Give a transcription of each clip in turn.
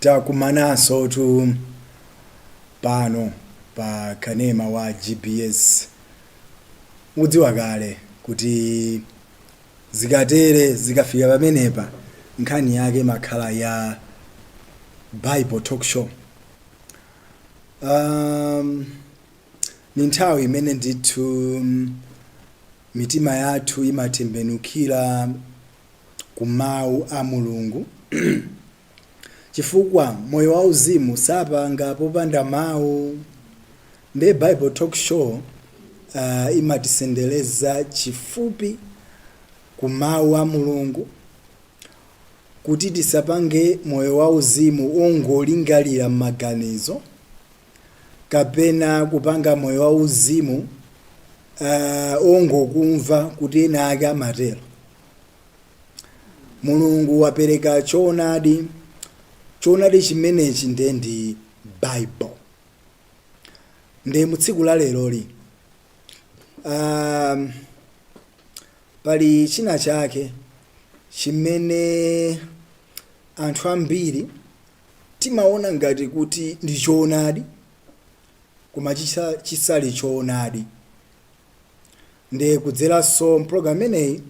Takumananso tu pano pa kanema wa GBS. Mudziwa kale kuti zikatere, zikafika pamenepa, nkhani yake imakhala ya Bible Talk Show. Ni nthawi imene ndithu mitima yathu imatembenukira ku mawu a Mulungu, chifukwa moyo wauzimu sapanga popanda mawu. Ndiye Bible Talk Show imatisendeleza chifupi ku mawu a Mulungu kuti tisapange moyo wauzimu wongolingalira m'maganizo kapena kupanga moyo wauzimu ongokumva kuti ena ake amatero. Mulungu wapereka choonadi. Choonadi chimenechi ndiye ndi Bible. Ndiye mu tsiku la leroli pali china chake chimene anthu ambiri timaona ngati kuti ndi choonadi, koma chisali choonadi. Ndiye kudzeranso mpulogalamu imeneyi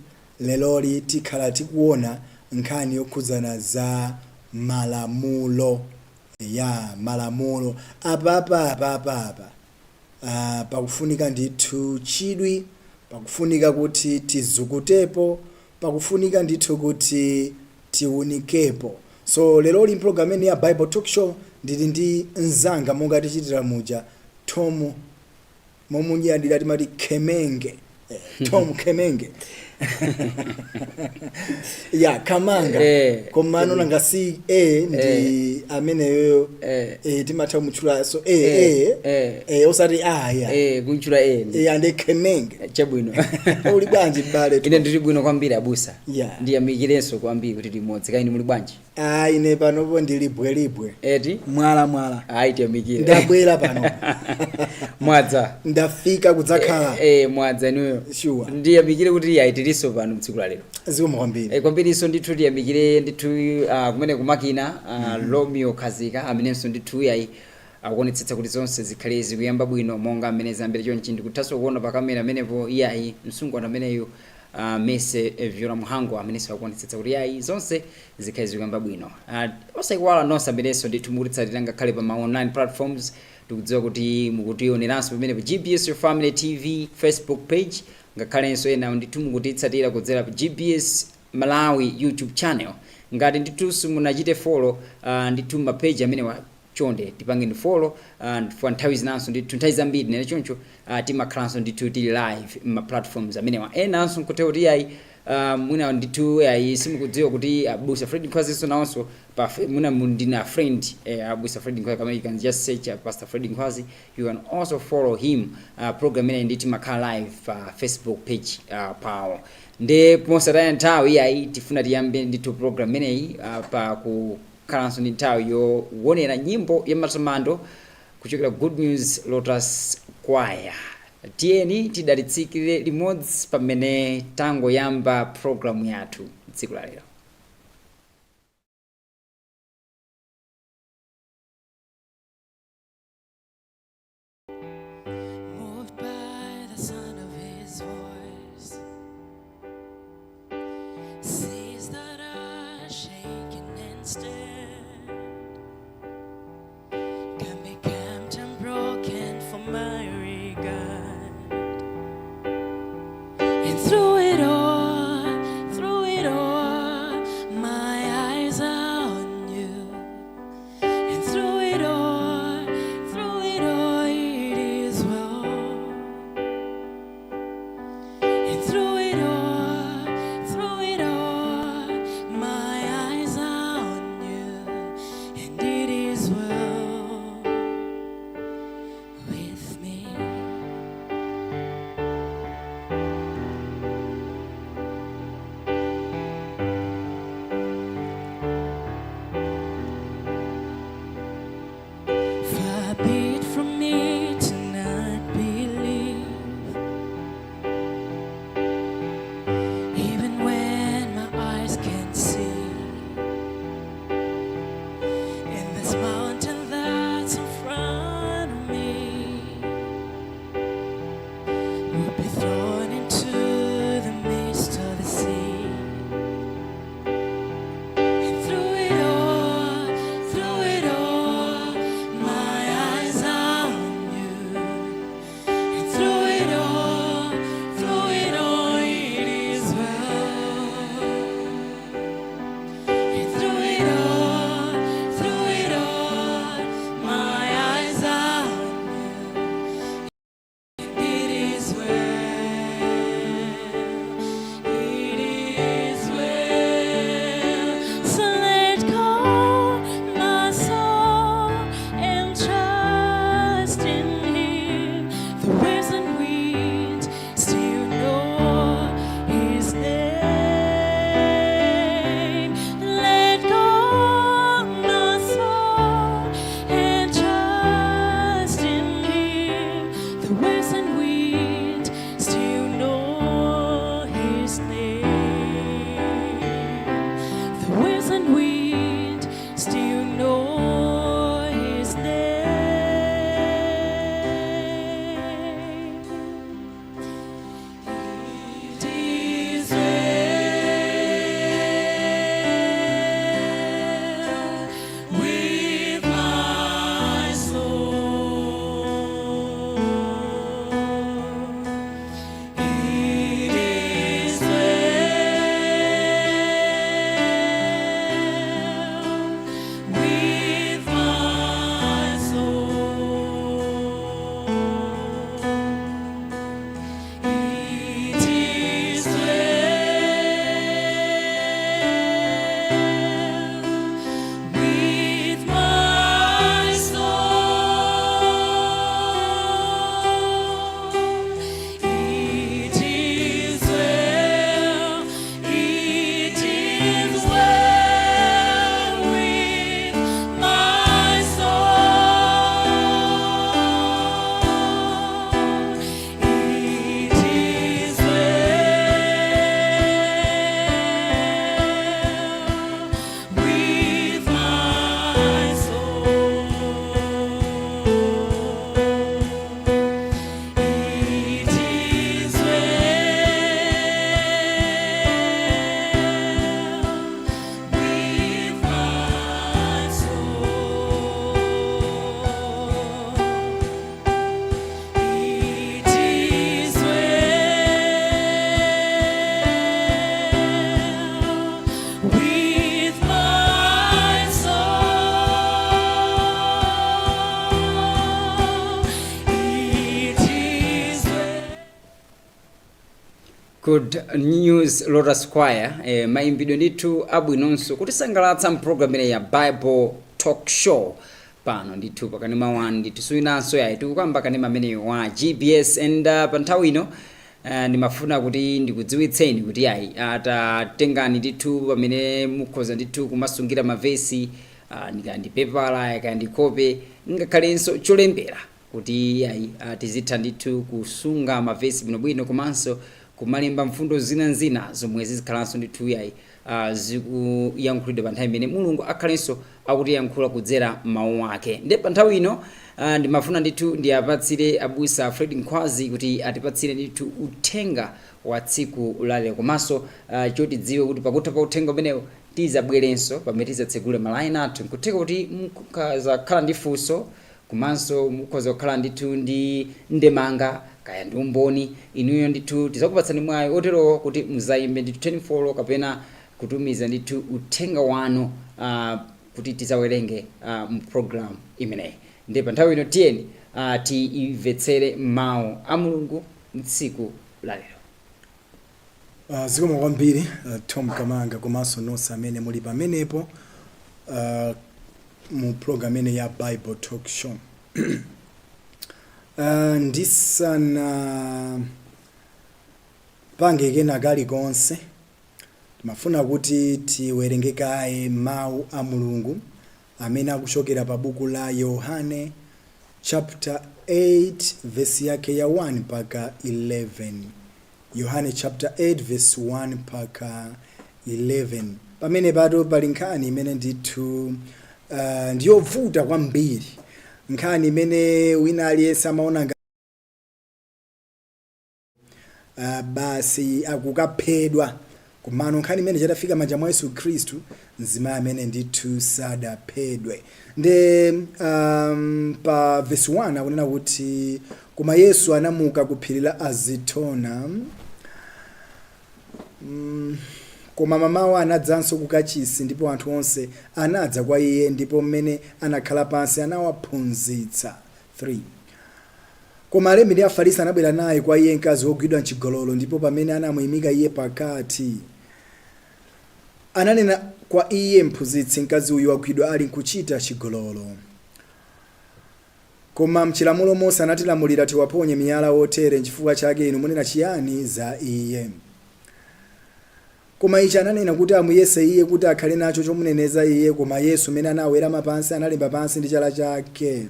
leroli tikhala tikuona nkhani yokhudzana za malamulo. Ya malamulo apapa apapa apa pakufunika ndithu chidwi, pakufunika kuti tizukutepo, pakufunika ndithu kuti tiunikepo. So leroli mpulogalamu imeneyi ya Bible Talk Show ndili ndi mzanga, monga tichitira muja, Tom, momunyadira timati Khemenge. Tom Khemenge ya Kamanga. Komano nanga si a ndi ameneyoyo. Timatha kumutchula so osati a ya. Kuntchula e. Ande Khemenge. Chabwino. Uli bwanji, m'bale? Ine ndili bwino kwambiri, abusa. Ndiyamikirenso kwambiri kuti limodzi. Kaini muli bwanji? Ah, ine panopo ndili bwelibwe. Eti? Mwala mwala. Ayi, tiyamikire. Ndabwera pano. Mwadza. Ndafika kudzakhala. Mwadza inuyo. Sure. Ndiyamikire kuti ayi, tilinso pano mtsiku la lero. Zikomo kwambiri. Kwambirinso ndithu tiyamikire ndithu kumene kumakina Romeo Khazika, amenenso ndithu yayi akuonetsetsa kuti zonse zikhale zikuyamba bwino monga mmene zambiri chonchi. Ndikuthanso kuona pa kamera amenepo iyayi msungwana ameneyu, Mese Viola Muhango, amenenso akuonetsetsa kuti yayi zonse zikhale zikuyamba bwino. Osayiwala nonse amenenso ndithu mukutitsatira ngakhale pa ma online platforms. Tikudziwa kuti mukutioneranso pamene pa GBS Your Family TV Facebook page, ngakhalenso ena ndithu mukutitsatira kudzera pa GBS Malawi YouTube channel. Ngati ndithu simunachite follow ndithu ma page amenewa, chonde tipangeni follow for nthawi zinanso ndithu, nthawi zambiri nene choncho, timakhalanso ndithu tili live ma platforms amenewa. Enanso nkuthe kuti yayi mwina ndithu yayi simukudziwa kuti abusa Fred Nkhwazinso nawonso pa mwina ndina friend abusa Fred Nkhwazi kamene, you can just search Pastor Fred Nkhwazi, you can also follow him. Program imeneyi ndithu imakhala live pa Facebook page pawo. Nde mosataya nthawi yayi, tifuna tiyambe ndithu program imeneyi pa kukhalanso ndi nthawi yowonera nyimbo ya matamando kuchokera Good News Lotus Choir. Tiyeni tidalitsikire limodzi pamene tangoyamba programu yathu tsiku la lero. Moved by the sound of his voice, seas that are shaken and stirred can be calmed and broken for my regard. And through it all, my eyes are on you. And through it all, it is well. And through it all, my eyes are on you, and it is well with me. Good News Lotus Choir, mayimbidwe ndithu abwinonso kutisangalatsa mpulogalamu imene ya Bible Talk Show pano ndithu pakanema 1 ndithu suyinanso yayi, tikukamba kanema ameneyo wa GBS. And pa nthawi ino ndimafuna kuti ndikudziwitseni kuti yayi, atatengani ndithu pamene mukhoza ndithu kumasungira mavesi, kaya ndi pepala, kaya ndi kope, ngakhalenso cholembera, kuti yayi, tizitha ndithu kusunga mavesi bwinobwino komanso kumalemba mfundo zinazina zomwe zizikhalanso ndithu yayi, zikuyankhulidwa pa nthawi imene Mulungu akhalenso akutiyankhula kudzera mawu ake. Ndi pa nthawi ino ndimafuna ndithu ndiyapatsire abusa Fred Nkhwazi kuti atipatsire ndithu uthenga wa tsiku lalero, komanso chotidziwe kuti pakutha pa uthenga umenewo tizabwerenso pamene tizatsegule malaini athu. Nkutheka kuti mukazakhala ndi funso komanso mukhoza kukhala ndithu ndi ndemanga kaya ndi umboni, inuyo ndithu tizakupatsani mwayi oterowo kuti muzayimbe ndithu 10 follow kapena kutumiza ndithu uthenga wanu kuti tizawerenge mu program imeneyi. Ndi pa nthawi ino tiyeni tiyimvetsere mawu a Mulungu mtsiku lalero. Zikomo kwambiri, Tom Kamanga, komanso nonse amene muli pamenepo mu program imene ya Bible Talk Show. Ndisana pange kena kalikonse, timafuna kuti tiwerenge kaye mawu a Mulungu amene akuchokera pa buku la Yohane chapter 8, verse yake ya 1 mpaka 11. Yohane chapter 8 verse 1 mpaka 11. Pamene pato pali nkhani imene ndithu ndiyovuta kwambiri, nkhani imene wina aliyense amaona basi akukaphedwa, komano nkhani imene chatafika manja mwa Yesu Khristu, mzimayi amene ndithu sadaphedwe. Nde pa verse 1 akunena kuti, "Koma Yesu anamuka ku phiri la Azitona, koma mamawa anadzanso ku kachisi, ndipo anthu onse anadza kwa iye, ndipo mmene anakhala pansi anawaphunzitsa." 3 koma alembi ndi Afarisi anabwera naye kwa iye mkazi wogwidwa mchigololo, ndipo pamene anamuyimika iye pakati, ananena kwa iye, "Mphunzitsi, mkazi uyu wagwidwa ali nkuchita chigololo. Koma mchilamulo Mose anatilamulira tiwaponye miyala wotere. Nchifukwa chake inu munena chiyani za iye?" Koma ichi ananena kuti amuyese iye, kuti akhale nacho chomuneneza iye. Koma Yesu, mmene anawerama pansi, analemba pansi ndi chala chake.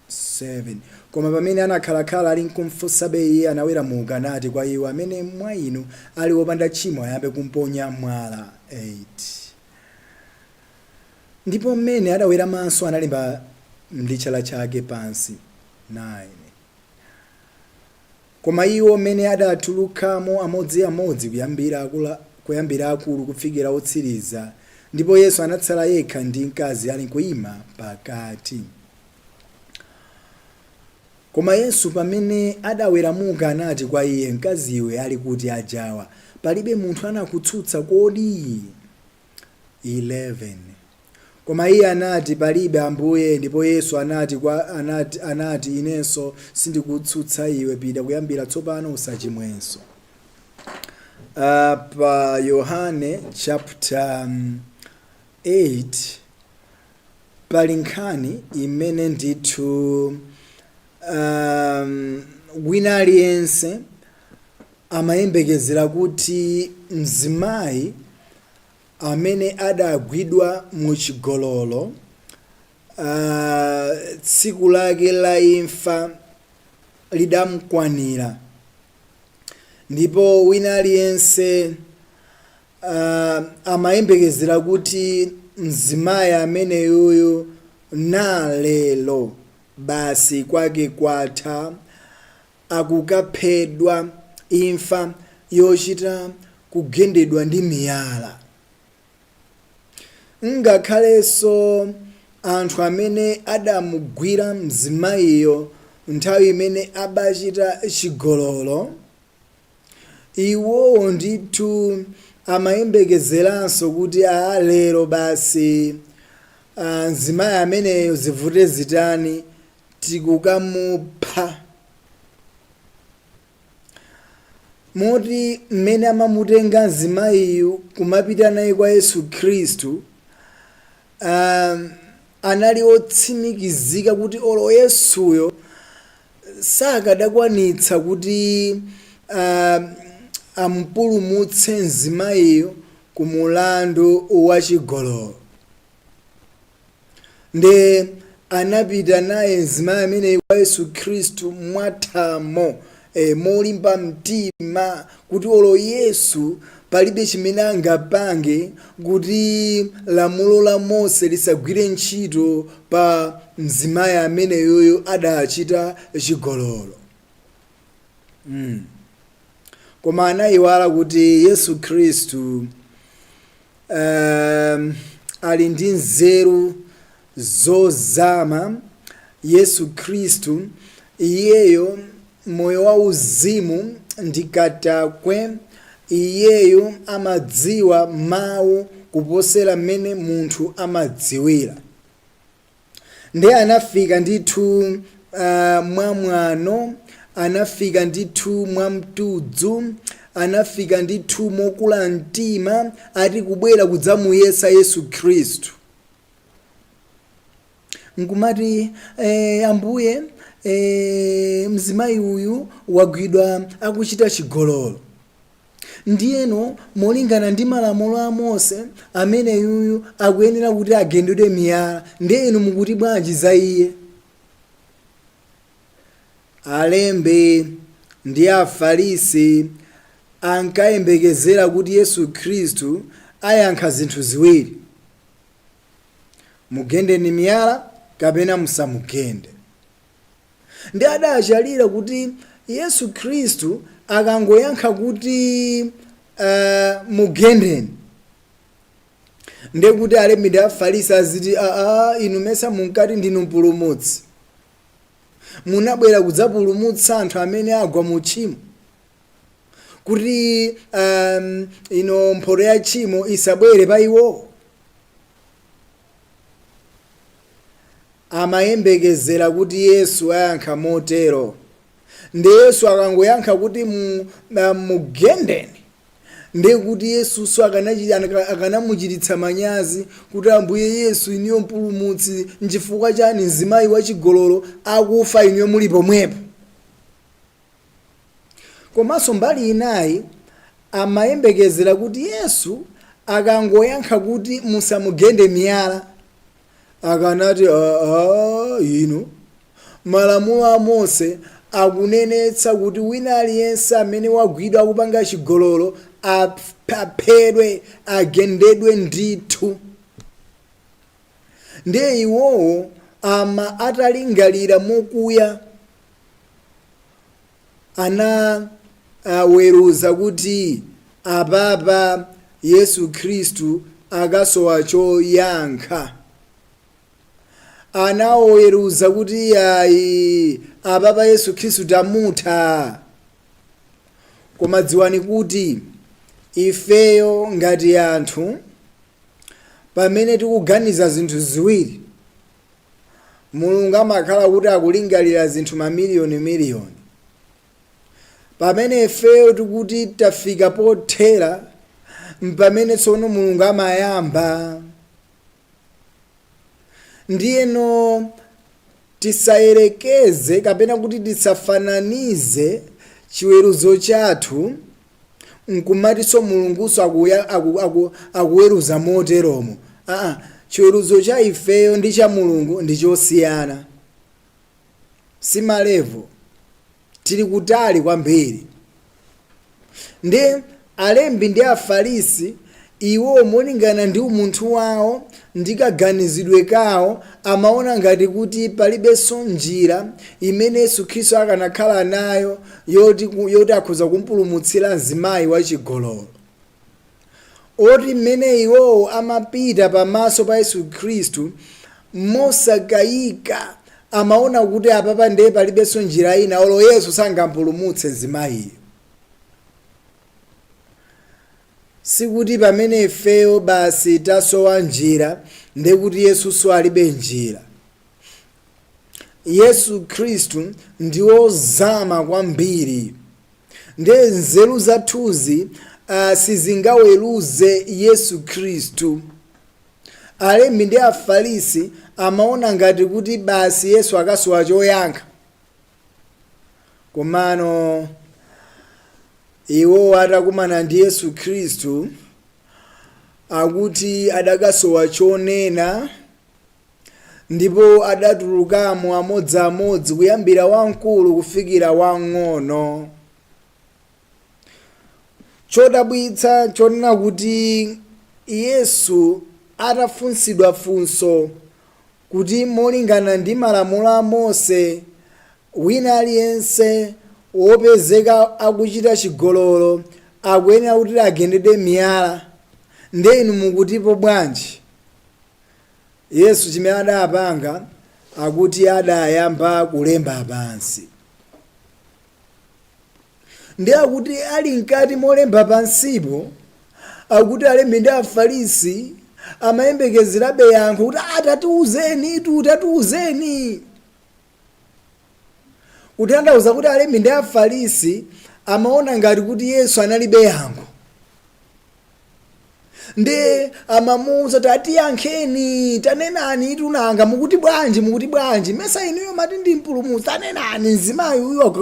7 koma pamene anakhalakhala ali nkumfunsabe iye, anaweramuka nati kwa iwo, "Amene mwa inu ali wopanda tchimo ayambe kumponya mwala." 8 ndipo mmene adaweramanso, analemba ndi chala chake pansi. 9 koma iwo mmene adatulukamo amodziamodzi, kuyambira akulu kufikira otsiriza, ndipo Yesu anatsala yekha ndi mkazi ali nkuyima pakati. Koma Yesu pamene adaweramuka anati kwa iye, "Mkaziwe, ali kuti ajawa? Palibe munthu anakutsutsa kodi?" 11 koma iye anati, "Palibe, Ambuye." Ndipo Yesu anati, "Inenso sindikutsutsa iwe. Pita, kuyambira tsopano usachimwenso." Pa Yohane chapter 8 pali nkhani imene ndithu wina aliyense amayembekezera kuti mzimayi amene adagwidwa muchigololo, tsiku lake la imfa lidamkwanira, ndipo wina aliyense amayembekezera kuti mzimayi ameneyuyu na lero basi kwake kwatha, akukaphedwa imfa yochita kugendedwa ndi miyala. Ngakhalenso anthu amene adamugwira mzimayiyo nthawi imene abachita chigololo, iwowo ndithu amayembekezeranso kuti a lero basi, mzimayi ameneyo zivute zitani tikukamupha. Moti mmene amamutenga mzimayiyu kumapita naye kwa Yesu Khristu, anali otsimikizika kuti olo Yesuyo sakadakwanitsa kuti amupulumutse mzimayiyo ku mulandu wachigololo. Nde anapita naye mzimayi ameneyi kwa Yesu Khristu mwathamo, molimba mtima kuti olo Yesu palibe chimene angapange kuti lamulo la Mose lisagwire ntchito pa mzimayi ameneyoyo adachita chigololo. Koma anayiwala kuti Yesu Khristu ali ndi nzeru zozama. Yesu Khristu iyeyo moyo wa uzimu ndi katakwe, iyeyo amadziwa mawu kuposera mmene munthu amadziwira. Ndiye anafika ndithu mwamwano, anafika ndithu mwamtudzu, anafika ndithu mokula mtima, ati kubwera kudzamuyesa Yesu Khristu. Nkumati, Ambuye, mzimayi uyu wagwidwa akuchita chigololo. Ndiyeno molingana ndi malamulo a Mose, ameneyuyu akuyenera kuti agendedwe miyala. Ndiye inu mukuti bwanji za iye? Alembi ndi Afarisi ankayembekezera kuti Yesu Khristu ayankha zinthu ziwiri: mugendeni miyala kapena musamugende. Ndi adachalira kuti Yesu Khristu akangoyankha kuti mugendeni, ndiye kuti alembi ndi Afarisi aziti, aa, inu mesa munkati ndinu mpulumutsi, munabwera kudzapulumutsa anthu amene agwa mu tchimo, kuti ino mphoto ya tchimo isabwere pa iwo. Amayembekezera kuti Yesu ayankha motero. Ndi Yesu akangoyankha kuti mugendeni, ndiye kuti Yesunso akanamuchititsa manyazi kuti, Ambuye Yesu, inuyo mpulumutsi, nchifukwa chani mzimayi wachigololo akufa inuyo muli pomwepo? Komanso mbali inayi, amayembekezera kuti Yesu akangoyankha kuti musamugende miyala, akanati, aa, inu malamulo a Mose akunenetsa kuti wina aliyense amene wagwidwa akupanga chigololo aphedwe, agendedwe ndithu. Ndiye iwowo ama atalingalira mokuya, anaweruza kuti apapa Yesu Khristu akasowa choyankha. Anaweruza kuti ayi, apapa Yesu Khristu tamutha. Koma dziwani kuti ifeyo ngati anthu, pamene tikuganiza zinthu ziwiri, Mulungu amakhala kuti akulingalira zinthu mamiliyoni miliyoni. Pamene ifeyo tikuti tafika pothera, mpamene tsono Mulungu amayamba. Ndiyeno tisayerekeze kapena kuti tisafananize chiweruzo chathu nkumatinso Mulungunso akuweruza moteromo. Aa, chiweruzo cha ifeyo ndi cha Mulungu ndi chosiyana, si ma level, tili kutali kwambiri. Ndi alembi ndi Afarisi iwo molingana ndi umunthu wawo ndi kaganizidwe kawo amaona ngati kuti palibenso njira imene Yesu Khristu akanakhala nayo yoti akhoza kumpulumutsira mzimayi wachigololo. Oti mmene iwowo amapita pamaso pa Yesu Khristu, mosakayika amaona kuti apapa ndiye palibenso njira ina, olo Yesu sangampulumutse mzimayiyo. Sikuti pamene ifeyo basi tasowa njira ndiye kuti Yesunso alibe njira. Yesu Khristu ndi wozama kwambiri. Ndiye nzeru zathuzi sizingaweruze Yesu Khristu. Alembi ndi Afarisi amaona ngati kuti basi Yesu akasowa choyankha. Komano iwo atakumana ndi Yesu Khristu, akuti adakasowa chonena, ndipo adatulukamo amodziamodzi kuyambira wamkulu kufikira wamng'ono. Chodabwitsa chonena kuti Yesu atafunsidwa funso kuti molingana ndi malamulo a Mose wina aliyense wopezeka akuchita chigololo akuyenera kuti agendedwe miyala, nde inu mukutipo bwanji? Yesu chimene adapanga, akuti adayamba kulemba pansi. Ndiye akuti ali mkati molemba pansipo, akuti alembi ndi Afarisi amayembekezerabe yankho kuti ah, tatiuzeni tu, tatiuzeni. Kutanthauza kuti alembi ndi Afarisi amaona ngati kuti Yesu analibe yankho. Nde amamuuza kuti atiyankheni, tanenani tunanga, mukuti bwanji, mukuti bwanji, mesa inuyo mati ndi mpulumutsi, tanenani, mzimayi uyu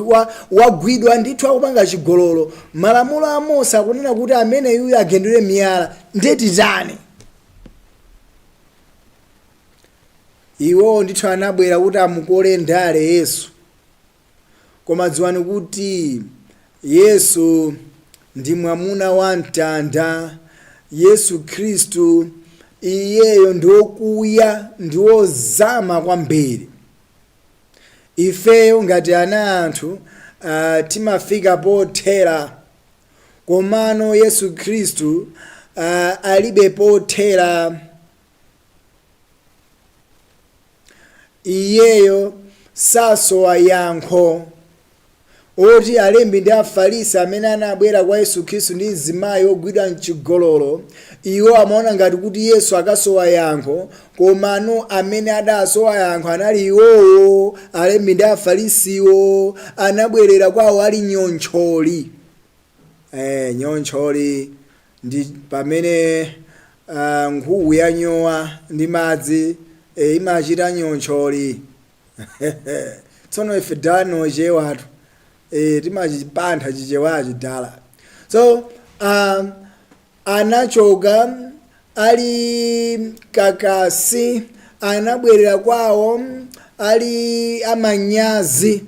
wagwidwa ndithu akupanga chigololo, malamulo a Mose akunena kuti amene uyu agendedwe miyala, nde titani? Iwo ndithu anabwera kuti amukole ndale Yesu. Koma dziwani kuti Yesu ndi mwamuna wa mtanda. Yesu Khristu iyeyo ndi wokuya, ndi wozama kwambiri. Ifeyo ngati ana anthu timafika pothera, komano Yesu Khristu alibe pothera. Iyeyo sasowa yankho. Oti alembi ndi Afarisi amene anabwera kwa Yesu Khristu ndi mzimayi wogwidwa mchigololo, iwo amaona ngati kuti Yesu akasowa yankho, komano amene adasowa yankho anali iwowo, alembi ndi Afarisiwo, anabwerera kwawo ali nyontcholi. Nyontcholi ndi pamene nkhuku yanyowa ndi madzi imachita nyontcholi. Tsono ife dala nochewatu timachipantha chichewachi dala. So anachoka ali kakasi, anabwerera kwawo ali amanyazi.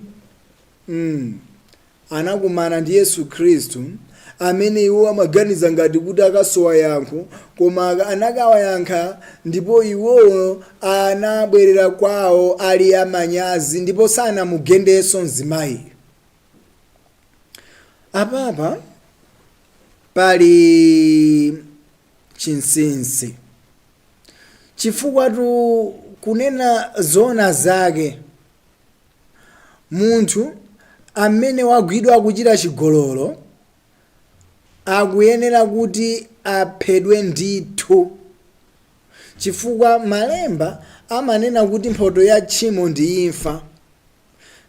Anakumana ndi Yesu Khristu amene iwo amaganiza ngati kuti akasowa yankho, koma anakawayankha, ndipo iwowo anabwerera kwawo ali amanyazi ndipo sanamugendenso mzimayiyo. Apapa pali chinsinsi, chifukwa kunena zoona zake, munthu amene wagwidwa akuchita chigololo akuyenera kuti aphedwe ndithu, chifukwa malemba amanena kuti mphoto ya tchimo ndi imfa.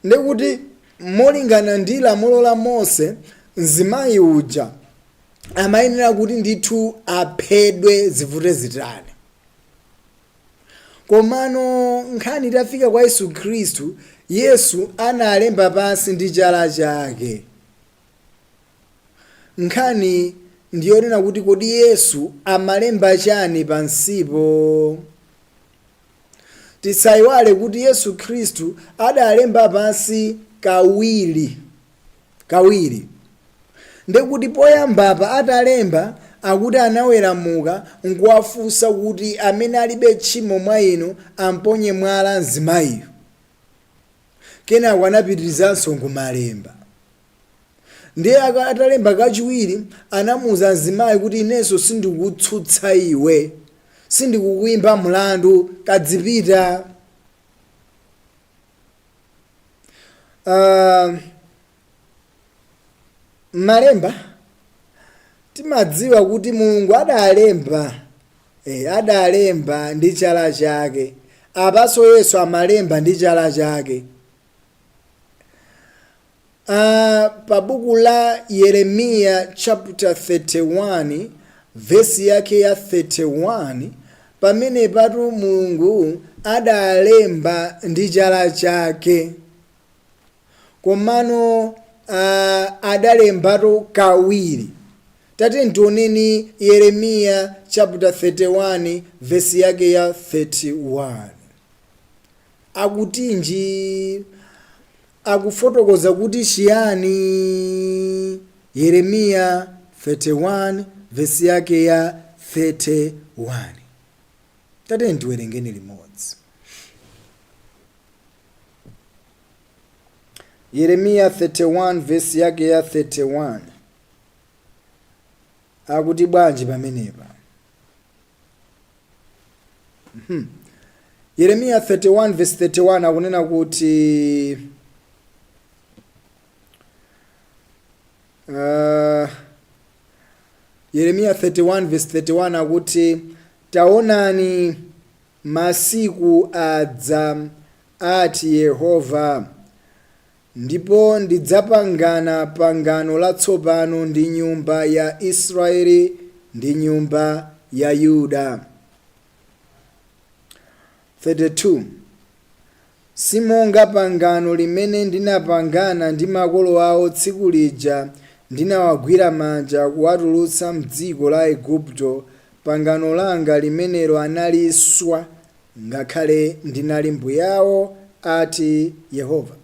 Ndekuti molingana ndi lamulo la Mose, mzimayi uja amayenera kuti ndithu aphedwe zivute zitani. Komano nkhani itafika kwa Yesu Khristu, Yesu analemba pansi ndi chala chake. Nkhani ndiyonena kuti kodi Yesu amalemba chani pansipo? Tisayiwale kuti Yesu Khristu adalemba pansi kawiri. Kawiri. Ndekuti poyambapa atalemba, akuti anaweramuka nkuwafunsa kuti amene alibe tchimo mwa inu amponye mwala mzimayiyo. Kenako anapitirizanso nkumalemba. Ndiye atalemba kachiwiri, anamuuza mzimayi kuti inenso sindikukutsutsa iwe, sindikukuyimba mlandu, kadzipita. Malemba timadziwa kuti Mulungu adalemba ndi chala chake. Apanso Yesu amalemba ndi chala chake. Pa buku la Yeremiya chapter 31 vesi yake ya 31, pamene patu Mulungu adalemba ndi chala chake, komano adalembatu kawiri. Tatiyeni tioneni Yeremiya chapter 31 vesi yake ya 31, akutinji? Akufotokoza kuti chiyani? Yeremiya 31 vesi yake ya 31, tatiyeni tiwerengeni limodzi. Yeremiya 31 vesi yake ya 31 akuti bwanji pamenepa? Yeremiya 31 verse 31 akunena kuti, Yeremiya 31 verse 31 akuti, "Taonani, masiku adza, ati Yehova, ndipo ndidzapangana pangano latsopano ndi nyumba ya Israeli ndi nyumba ya Yuda." 32 "Simonga pangano limene ndinapangana ndi makolo awo tsiku lija ndinawagwira manja kuwatulutsa mdziko la Igupto. Pangano langa limenelo analiswa, ngakhale ndinali mbuyawo, ati Yehova."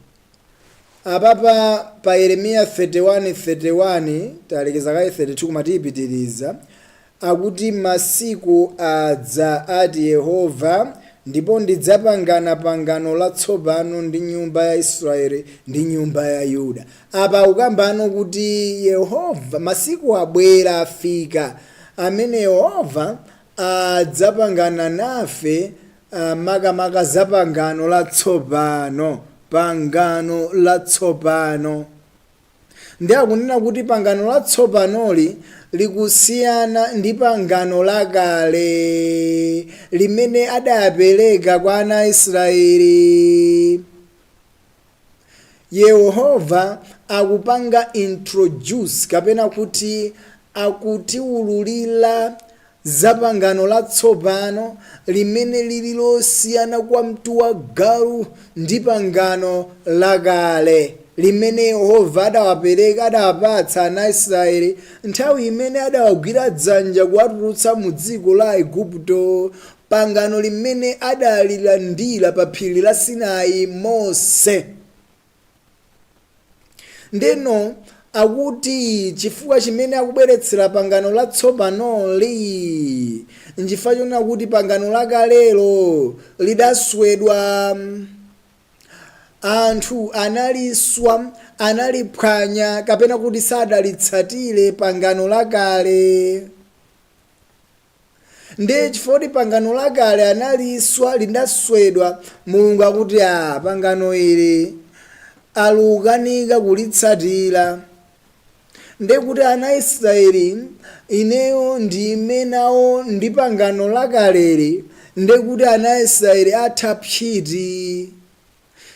Apapa pa Yeremiya 31:31, talekeza kaye 32 koma tiyipitiriza, akuti, "Masiku adza, ati Yehova, ndipo ndidzapangana pangano latsopano ndi nyumba ya Israeli ndi nyumba ya Yuda." Apa akukambano kuti Yehova, masiku abwera, afika amene Yehova adzapangana nafe, makamaka za pangano latsopano. Pangano latsopano, ndi akunena kuti pangano latsopanoli likusiyana ndi pangano lakale limene adapereka kwa ana a Israeli. Yehova akupanga introduce kapena kuti akutiwululira za pangano latsopano limene lili losiyana kwa mtu wa galu ndi pangano lakale limene Yehova adawapereka, adawapatsa ana a Israeli nthawi imene adawagwira dzanja kuwatulutsa mu dziko la Igupto, pangano limene adalilandira pa phiri la Sinai Mose. Ndeno akuti chifukwa chimene akubweretsera pangano latsopanoli nchifukwa chonena kuti pangano lakalelo lidaswedwa, anthu analiswa, analiphwanya kapena kuti sadalitsatire pangano lakale. Ndiye chifukwa kuti pangano lakale analiswa, linaswedwa, Mulungu akuti, "A pangano ili alukanika kulitsatira." Ndiye kuti ana Israeli, ineyo ndime nawo ndi pangano lakaleli, ndiye kuti ana Israeli atha pchiti,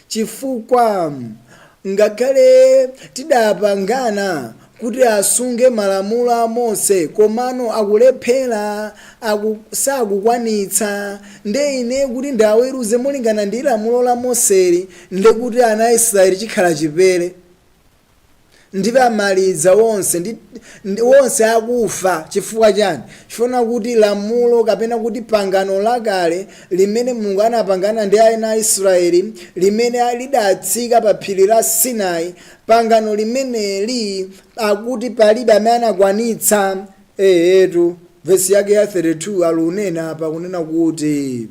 chifukwa ngakhale tidapangana kuti asunge malamulo a Mose, komano akulephera, sakukwanitsa. Nde ine kuti ndaweruze molingana ndi lamulo la Moseli, nde kuti ana a Israeli chikhala chipere, ndipo amaliza wonse ndi wonse akufa. Chifukwa chani? Chifukwa kuti lamulo kapena kuti pangano lakale limene Mulungu anapangana ndi ana a Israeli, limene lidatsika pa phiri la Sinai, pangano limeneli akuti palibe amene anakwanitsa. Eetu, vesi yake ya 32 alunena apa kunena kuti,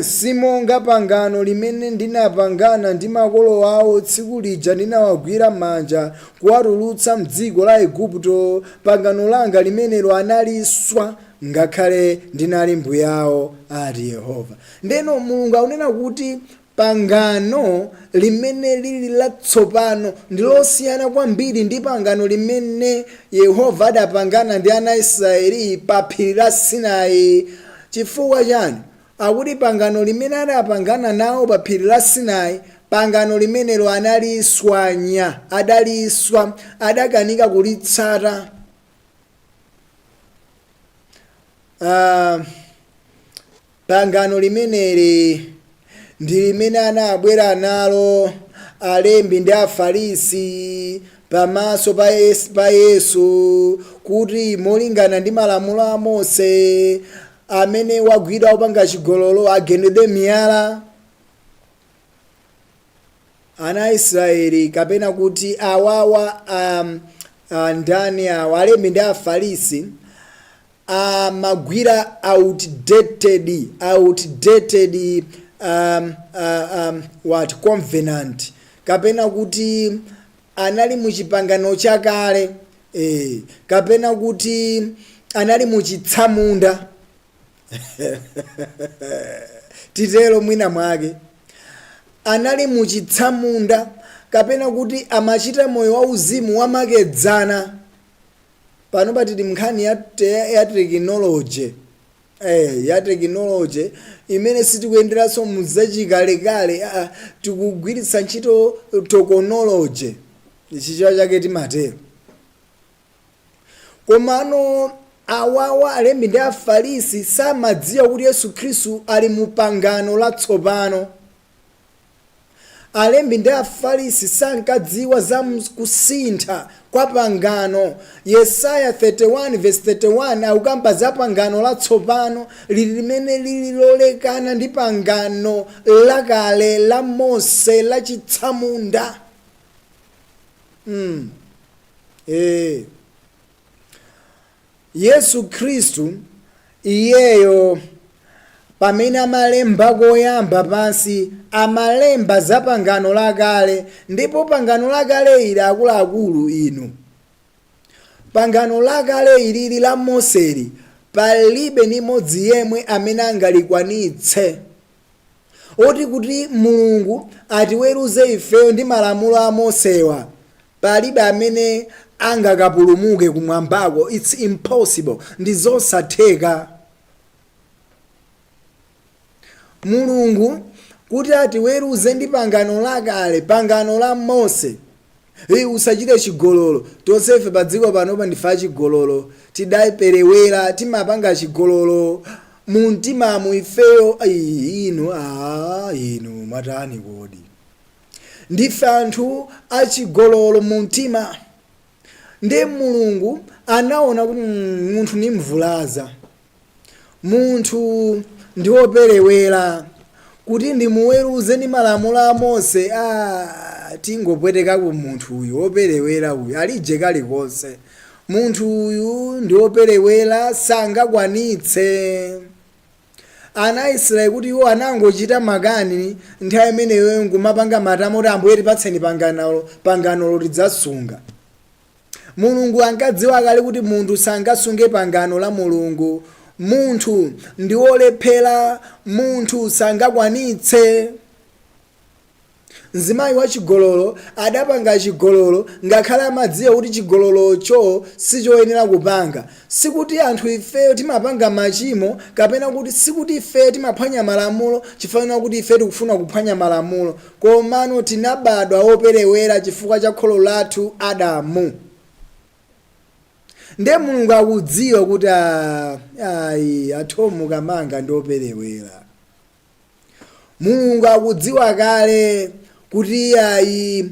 "Simonga pangano limene ndinapangana ndi makolo awo tsiku lija ndinawagwira manja kuwatulutsa mdziko la Igupto. Pangano langa limenelo analiswa, ngakhale ndinali mbuyawo, ati Yehova." Ndeno Mulungu akunena kuti pangano limene lili latsopano ndi losiyana kwambiri ndi pangano limene Yehova adapangana ndi ana a Israeli pa phiri la Sinai. Chifukwa chani? Akuti pangano limene adapangana nawo pa phiri la Sinai, Pangano limenelo analiswanya, adaliswa, adakanika kulitsata. Pangano limeneli ndi limene anabwera nalo alembi ndi Afarisi pamaso pa Yesu, kuti molingana ndi malamulo a Mose, amene wagwidwa opanga chigololo agendedwe miyala. Ana Israeli, kapena kuti awawa, ndani awa, alembi ndi Afarisi, amagwira outdated what covenant, kapena kuti anali muchipangano chakale, kapena kuti anali muchitsamunda, titero mwina mwake anali muchitsamunda, kapena kuti amachita moyo wauzimu wamakedzana. Pano patili nkhani ya tekinoloji, ya tekinoloji imene sitikuyenderanso muzachikalekale, tikugwiritsa ntchito tekinoloji, chichewa chake timatero. Komano awawa alembi ndi Afarisi samadziwa kuti Yesu Khristu ali mu pangano latsopano. Alembi ndi Afarisi sankadziwa za kusintha kwa pangano. Yesaya 31 verse 31 akukamba za pangano latsopano lili limene lili lolekana ndi pangano lakale la Mose lachitsamunda. Yesu Khristu iyeyo pamene amalemba koyamba pansi, amalemba za pangano lakale. Ndipo pangano lakale ili, akuluakulu inu, pangano lakale ilili la Moseli, palibe ni mmodzi yemwe amene angalikwanitse. Oti kuti Mulungu atiweruze ifeyo ndi malamulo a Mosewa, palibe amene angakapulumuke kumwambako. It's impossible, ndi zosatheka. Mulungu kuti atiweruze ndi pangano lakale, pangano la Mose, usachite chigololo, tonsefe pa dziko panopa ndife achigololo, tidaperewera, timapanga chigololo mu mtimamu ifeyo. Inu, inu mwatani kodi? Ndife anthu achigololo mu mtima. Ndi Mulungu anaona kuti munthu ni mvulaza, munthu ndi woperewera, kuti ndimuweruze ndi malamulo a Mose, tingopwetekako munthu uyu woperewera uyu, alije kalikonse. Munthu uyu ndi woperewera, sangakwanitse. Ana Israeli kuti iwo anangochita makani nthawi imeneyo nkumapanga matama kuti, "Ambuye, tipatseni panganolo, panganolo tidzasunga." Mulungu ankadziwa kale kuti munthu sangasunge pangano la Mulungu. Munthu ndi wolephera, munthu sangakwanitse. Mzimayi wa chigololo adapanga chigololo ngakhale amadziwa kuti chigololocho sichoyenera kupanga. Sikuti anthu ifeyo timapanga machimo, kapena kuti sikuti ifeyo timaphwanya malamulo chifukwa kuti ife tikufuna kuphwanya malamulo, komano tinabadwa woperewera chifukwa cha kholo lathu Adamu. Nde Mulungu akudziwa kuti ayi, athomu kamanga ndi operewera. Mulungu akudziwa kale kuti ayi,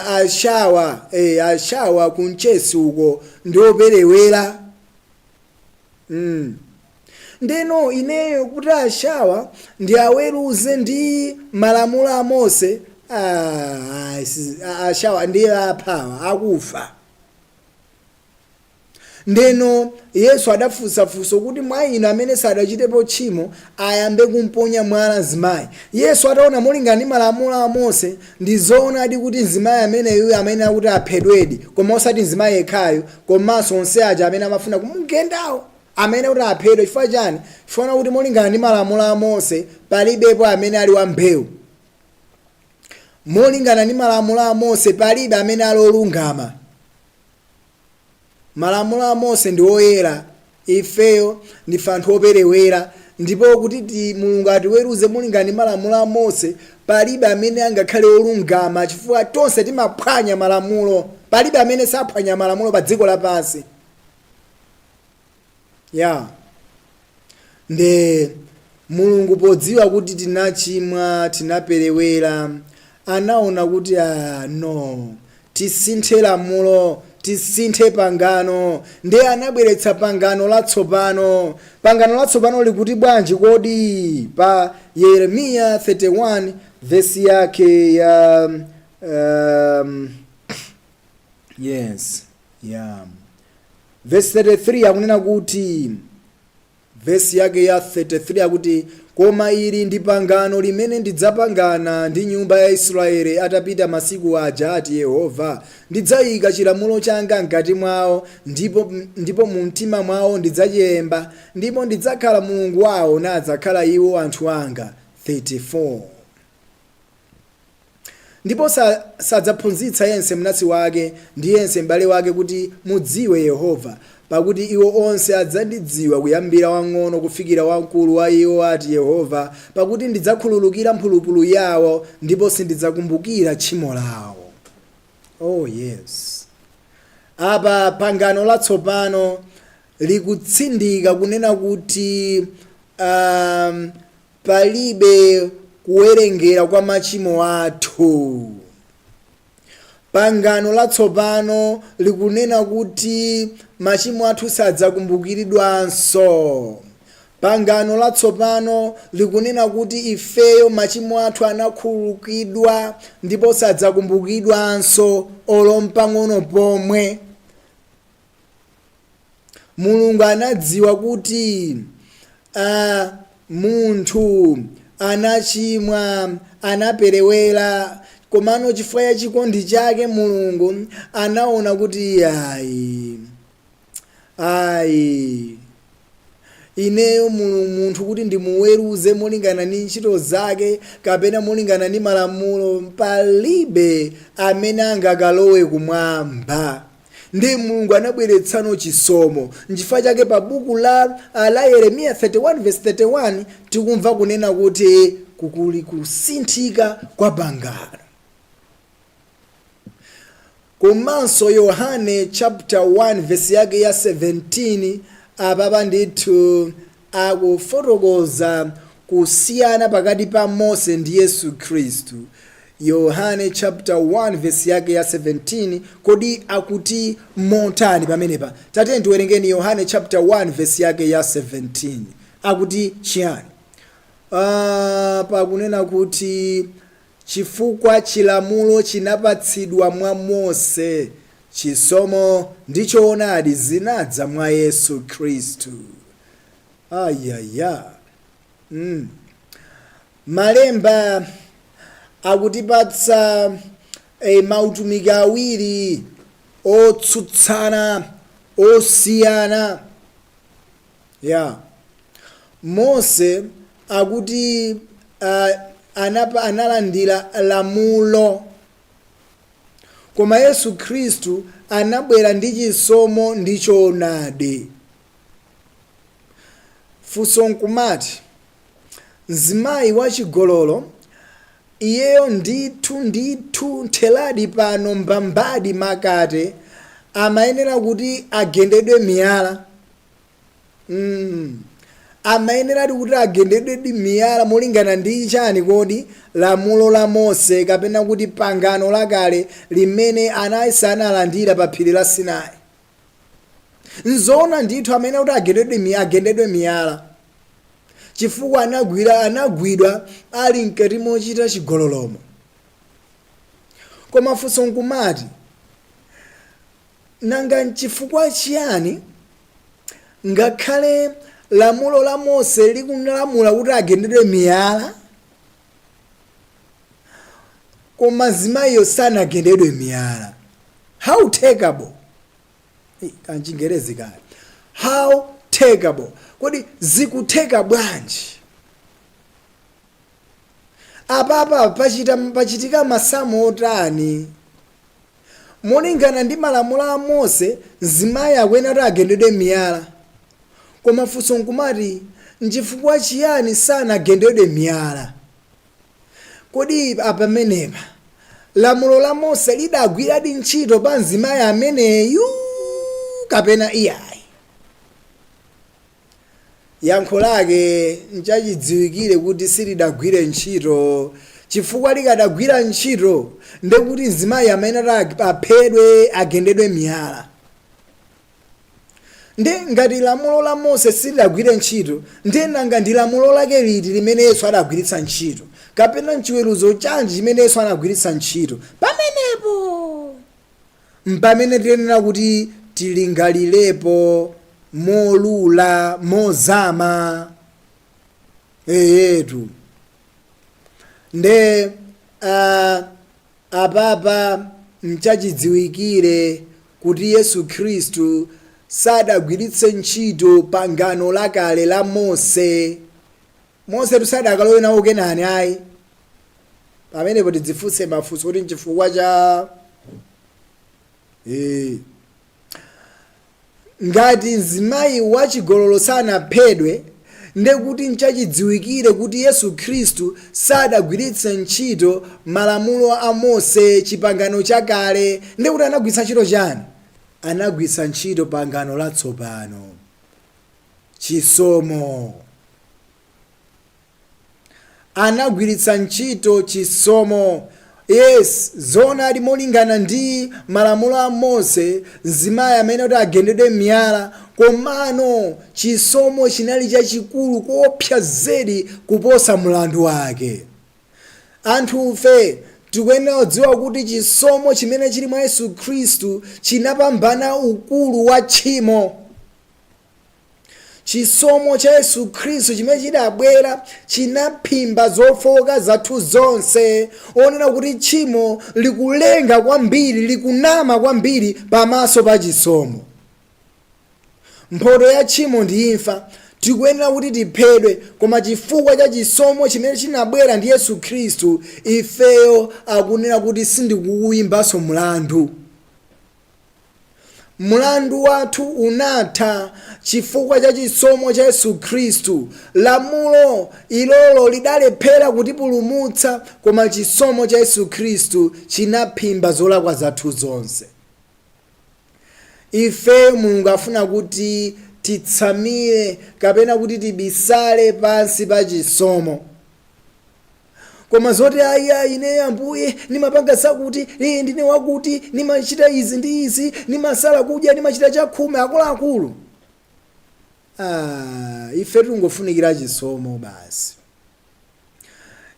ashawa, ashawa kunchesi uko ndi operewera. Ndeno ineyo kuti ashawa ndi aweruze ndi malamulo a Mose, ashawa ndi aphawa akufa. Ndeno Yesu adafunsafunso kuti, "Mwa inu amene sadachitepo tchimo ayambe kumponya mwala mzimayi." Yesu ataona molingana ndi malamulo a Mose, ndi zoonadi kuti mzimayi ameneyu amene akuti aphedwedi, koma osati mzimayi yekhayo, komanso onse aja amene amafuna kumugendawo amene kuti aphedwe. Chifukwa chani? Chifukwa kuti molingana ndi malamulo a Mose palibepo amene ali wambewu. Molingana ndi malamulo a Mose palibe amene ali olungama. Malamulo a Mose ndi oyera, ifeyo ndife anthu operewera. Ndipo kuti Mulungu atiweruze molingana ndi malamulo a Mose, palibe amene angakhale olungama, chifukwa tonse timaphwanya malamulo. Palibe amene saphwanya malamulo pa dziko lapansi. Ya, nde Mulungu podziwa kuti tinachimwa, tinaperewera, anaona kuti no, tisinthe lamulo, tisinthe pangano. Ndiye anabweretsa pangano latsopano. Pangano latsopano likuti bwanji kodi? Pa Yeremiya 31 vesi yake ya yes, yeah, vesi 33 akunena kuti, vesi yake ya 33 akuti, "Koma ili ndi pangano limene ndidzapangana ndi nyumba ya Israeli atapita masiku aja, ati Yehova: Ndidzayika chilamulo changa mkati mwawo, ndipo mu mtima mwawo ndidzachilemba, ndipo ndidzakhala Mulungu wawo, nadzakhala iwo anthu anga." 34 "Ndipo sadzaphunzitsa yense mnansi wake ndi yense m'bale wake kuti, 'Mudziwe Yehova,' pakuti iwo onse adzandidziwa, kuyambira wang'ono kufikira wamkulu wa iwo, ati Yehova, pakuti ndidzakhululukira mphulupulu yawo ndipo sindidzakumbukira tchimo lawo." Oh yes, apa pangano latsopano likutsindika kunena kuti palibe kuwerengera kwa machimo athu. Pangano latsopano likunena kuti machimo athu sadzakumbukiridwanso. Pangano latsopano likunena kuti ifeyo machimo athu anakhululukidwa ndipo sadzakumbukidwanso olo mpang'ono pomwe. Mulungu anadziwa kuti munthu anachimwa, anaperewera, komano chifukwa cha chikondi chake Mulungu anaona kuti ayi, ayi, ineyo munthu kuti ndimuweruze molingana ndi ntchito zake kapena molingana ndi malamulo, palibe amene angakalowe kumwamba. Ndi Mulungu anabweretsano chisomo. Nchifukwa chake pa buku la Yeremiya 31 verse 31 tikumva kunena kuti kukuli kusinthika kwa pangano. Komanso Yohane chapter 1 verse yake ya 17, apapa ndithu akufotokoza kusiyana pakati pa Mose ndi Yesu Khristu. Yohane chapter 1 verse yake ya 17, kodi akuti motani pamenepa? Tatiyeni tiwerengeni Yohane chapter 1 verse yake ya 17, akuti chiyani? Pakunena kuti, "Chifukwa chilamulo chinapatsidwa mwa Mose, chisomo ndi choonadi zinadza mwa Yesu Khristu." Ayaya. Malemba akutipatsa mautumiki awiri otsutsana, osiyana. Ya, Mose akuti analandira lamulo, koma Yesu Khristu anabwera ndi chisomo ndi choonadi. Funso nkumati, mzimayi wachigololo iyeyo ndithu ndithu, ntheladi pano mbambadi makate, amayenera kuti agendedwe miyala. Amayeneradi kuti agendedwe miyala molingana ndi chani kodi? Lamulo la Mose, kapena kuti pangano lakale limene ana analandira pa phiri la Sinai. Nzoona ndithu, amene kuti agendedwe miyala chifukwa anagwidwa ali mkati mochita chigololomo. Koma funso nkumati, nanga nchifukwa chiyani ngakhale lamulo la Mose likulamula kuti agendedwe miyala, koma mzimayiyo sanagendedwe miyala? How takeable? Kanchingerezi kale, how takeable? Kodi zikutheka bwanji? Apapa pachitika masamu otani? Molingana ndi malamulo a Mose, mzimayi akuyenera kuti agendedwe miyala, koma funso nkumati, Nchifukwa chiyani sanagendedwe miyala? Kodi apamenepa lamulo la Mose lidagwiradi ntchito pa mzimayi ameneyu kapena iyayi? Yankho lake nchachidziwikire kuti silidagwire ntchito, chifukwa likadagwira ntchito ndekuti mzimayi amene aphedwe, agendedwe miyala. Ndi ngati lamulo la Mose silidagwire ntchito, ndiye nanga ndi lamulo lake liti limene Yesu adagwiritsa ntchito, kapena mchiweruzo chanji chimene Yesu anagwiritsa ntchito pamenepo? Mpamene tiyenera kuti tilingalirepo molula, mozama. Eyetu, nde apapa nchachidziwikire kuti Yesu Khristu sadagwiritse ntchito pangano lakale la Mose. Mose sadakalowe nawo Kenani ayi. Pamenepo tidzifunse mafunso kuti nchifukwa cha ngati mzimayi wachigololo sanaphedwe, ndekuti nchachidziwikire kuti Yesu Khristu sadagwiritse ntchito malamulo a Mose, chipangano chakale. Ndekuti anagwiritsa ntchito chani? Anagwiritsa ntchito pangano latsopano, chisomo. Anagwiritsa ntchito chisomo. Yes, zoonadi, molingana ndi malamulo a Mose, mzimayi amene kuti agendedwe miyala, komano chisomo chinali chachikulu kuopsa zedi kuposa mlandu wake. Anthufe tikuyenera kudziwa kuti chisomo chimene chili mwa Yesu Khristu chinapambana ukulu wa tchimo. Chisomo cha Yesu Khristu chimene chidabwera chinaphimba zofowoka zathu zonse, onena kuti tchimo likulenga kwambiri, likunama kwambiri pamaso pa chisomo. Mphoto ya tchimo ndi imfa, tikuyenera kuti tiphedwe, koma chifukwa cha chisomo chimene chinabwera ndi Yesu Khristu, ifeyo akunena kuti sindikukuyimbanso mlandu. Mlandu wathu unatha chifukwa cha chisomo cha Yesu Khristu. Lamulo ilolo lidalephera kutipulumutsa, koma chisomo cha Yesu Khristu chinaphimba zolakwa zathu zonse. Ife Mulungu afuna kuti titsamire kapena kuti tibisale pansi pa chisomo. Koma zoti ayi, ayi, ine Ambuye nimapanga zakuti, ndine wakuti, nimachita izi ndi izi, nimasala kudya, nimachita chakhumi, akuluakulu, ife tingofunikira chisomo basi.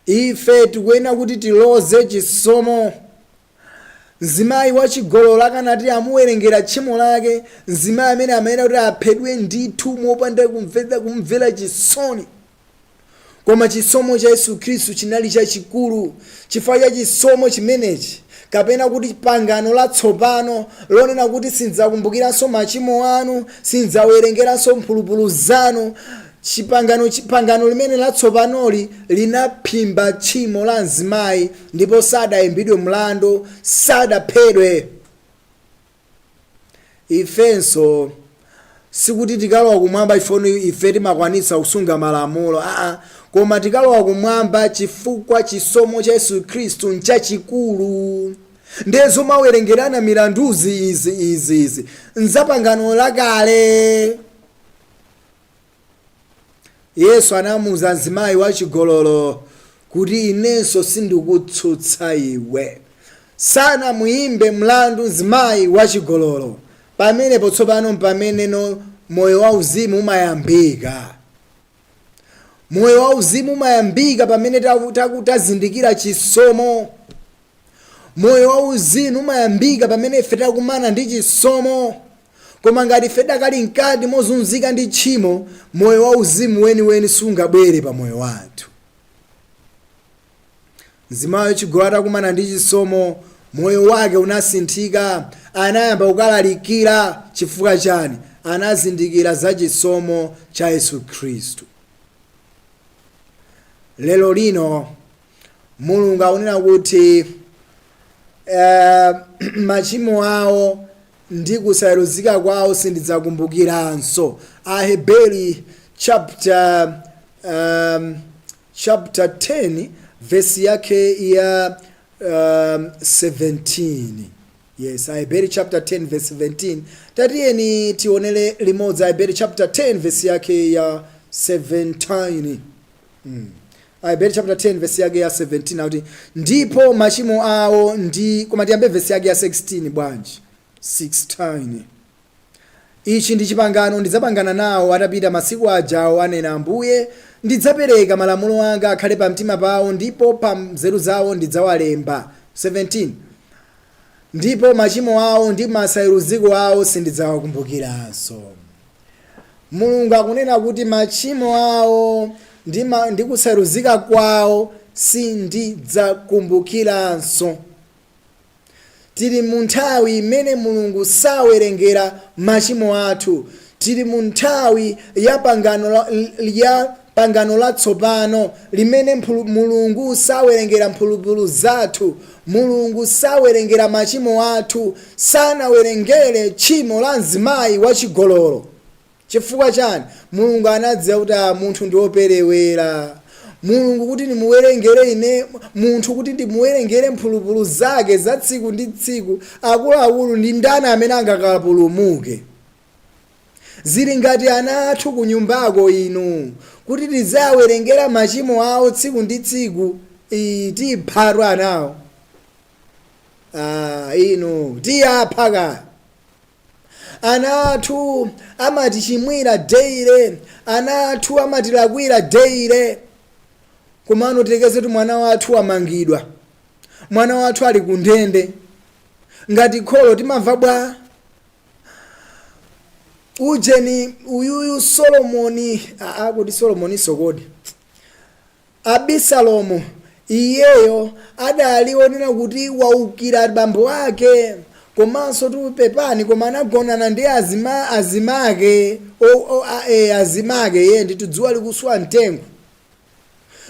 Ife tikuyenera kuti tiloze chisomo. Mzimayi wachigololo akanati amuwerengera tchimo lake, mzimayi amene amayenera kuti aphedwe ndithu mopanda kumvera chisoni. Koma chisomo cha Yesu Khristu chinali chachikulu. Chifukwa cha chisomo chimenechi, kapena kuti pangano latsopano lonena kuti sindidzakumbukiranso machimo anu, sindidzawerengeranso mphulupulu zanu, pangano limene latsopanoli linaphimba tchimo la mzimayi, ndipo sadayimbidwe mlandu, sadaphedwe. Ifenso sikuti tikalowa kumwamba ife timakwanitsa kusunga malamulo, aa, koma tikalowa kumwamba chifukwa chisomo cha Yesu Khristu nchachikulu. Ndiye zomawerengerana milanduzi izi izi izi nzapangano lakale. Yesu anamuuza mzimayi wachigololo kuti inenso sindikutsutsa iwe. Sanamuyimbe mlandu mzimayi wachigololo. Pamenepo tsopano mpameneno moyo wauzimu umayambika. Moyo wauzimu umayambika pamene tazindikira chisomo. Moyo wauzimu umayambika pamene ife takumana ndi chisomo. Koma ngati ife dakali mkati mozunzika ndi tchimo, moyo wauzimu weniweni sungabwere pa moyo wathu. Mzimayi wachigololo atakumana ndi chisomo, moyo wake unasinthika. Anayamba kukalalikira. Chifukwa chani? Anazindikira za chisomo cha Yesu Khristu. Lero lino Mulungu akunena kuti machimo awo ndi kusayeruzika kwawo sindidzakumbukiranso. Aheberi chapter chapter 10 verse yake ya 17. Yes, Aheberi chapter 10 verse 17. Tatiyeni tionere limodzi Aheberi chapter 10 verse yake ya 17. Aheberi chapter 10 verse yake ya 17 akuti, "Ndipo machimo awo ndi..." Koma tiyambe verse yake ya 16 bwanji? 16: "Ichi ndi chipangano ndidzapangana nawo atapita masiku ajawo, anena Ambuye. Ndidzapereka malamulo anga akhale pamtima pawo, ndipo pa nzeru zawo ndidzawalemba." 17: "Ndipo machimo awo ndi masayeruziko awo sindidzawakumbukiranso." Mulungu akunena kuti machimo awo ndi kusayeruzika kwawo sindidzakumbukiranso. Tili mu nthawi imene Mulungu sawerengera machimo athu. Tili mu nthawi ya pangano latsopano limene Mulungu sawerengera mphulupulu zathu. Mulungu sawerengera machimo athu. Sanawerengere tchimo la mzimayi wachigololo. Chifukwa chani? Mulungu anadziwa kuti munthu ndi woperewera. Mulungu kuti ndimuwerengere ine munthu, kuti ndimuwerengere mphulupulu zake za tsiku ndi tsiku, akuluakulu, ndi ndani amene angakapulumuke? Zili ngati ana athu ku nyumbako inu, kuti tizawerengera machimo awo tsiku ndi tsiku, tiphatu anawo. Inu, tiyapha kaya. Ana athu amatichimwira daily, ana athu amatilakwira daily. Komano tiyerekeze mwana wathu amangidwa, mwana wathu ali ku ndende, ngati kholo timamva bwa? Ujeni uyuyu Solomoni, kuti Solomoni sokodi, Abisalomu iyeyo adali onena kuti waukira bambo ake, komanso tupepani, koma anagonana ndi azimake azimake ye ndithu, dzuwa likuswa mtengo,